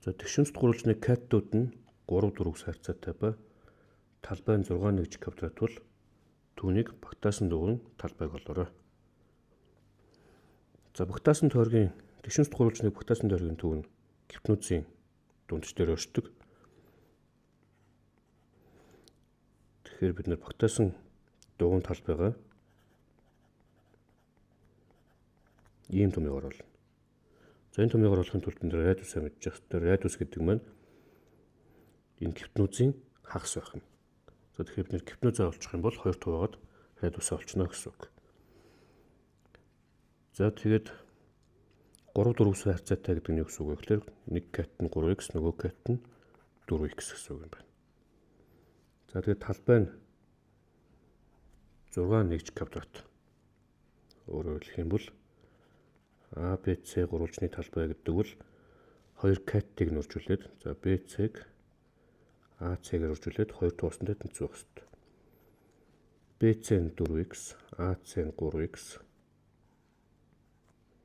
За тэгшинцэд гурвалжны катетууд нь 3 4 гэсэн харьцаатай ба талбай нь 6 нэгж квадрат бол түүнийг багтаасан дугуйн талбайг олоорой. За багтаасан тойргийн тэгшинцэд гурвалжны багтаасан тойргийн төв нь гипнозын дундч дээр оршдог. Тэгэхээр бид нар багтаасан дугуйн талбайгаа ийм томьёогоор олно. За энэ томьёогоор олохын тулд бид нар радиусаа мэдчих хэрэгтэй. Радиус гэдэг маань энэ гипнозын хагас байх нь. За тэгэхээр бид нар гипнозоо олчих юм бол 2 хуваагаад радиусаа олчихно гэсэн үг. За тэгээд 3 4 гэсэн харьцаатай гэдэг нь юу гэсэн үг вэ гэхээр нэг кат нь 3x, нөгөө кат нь 4x гэсэн үг юм байна. За тэгээд талбай нь 6 нэгж квадрат. Өөрөөр хэлэх юм бол ABC гурвалжны талбай гэдэг бол 2 катыг нөржүүлээд за BC-г AC-гээр үржүүлээд 2 туусантай тэнцүү байх ёстой. BC нь 4x, AC нь 3x.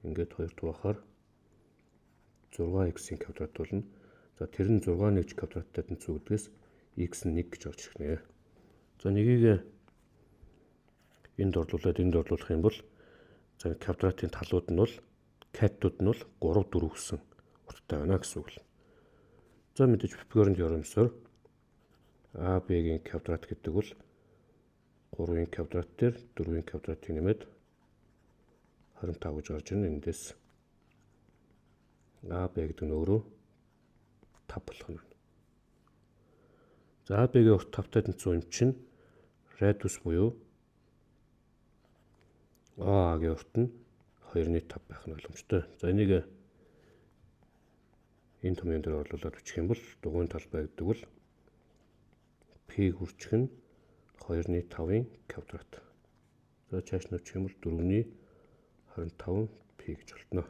Ингээд 2 туваахаар 6x-ийн квадрат болно. За тэр нь 6 нэгж квадраттай тэнцүү гэдгээс x нь 1 гэж орж ирнэ. За нэгийг энд орлуулад энд орлуулах юм бол за квадратын талууд нь бол катууд нь бол 3 4 гэсэн урттай байна гэсэн үг л. За мэдээж Пифагорын теоремсоор AB-гийн квадрат гэдэг бол 3-ын квадрат дээр 4-ийн квадратыг нэмээд 25 гэж гарч ирнэ. Эндээс AB гэдэг нь өөрөө 5 болох нь. За AB-гийн урт 5-тай тэнцүү юм чинь радиус буюу OA-гийн урт нь 2.5 байх нь боломжтой. За энийг энэ томьёон дээр орлуулад бичих юм бол дугуйн талбай гэдэг бол P хүрчих нь 2.5-ын квадрат. За чааш нь бичих юм бол 4.25 P гэж олдно.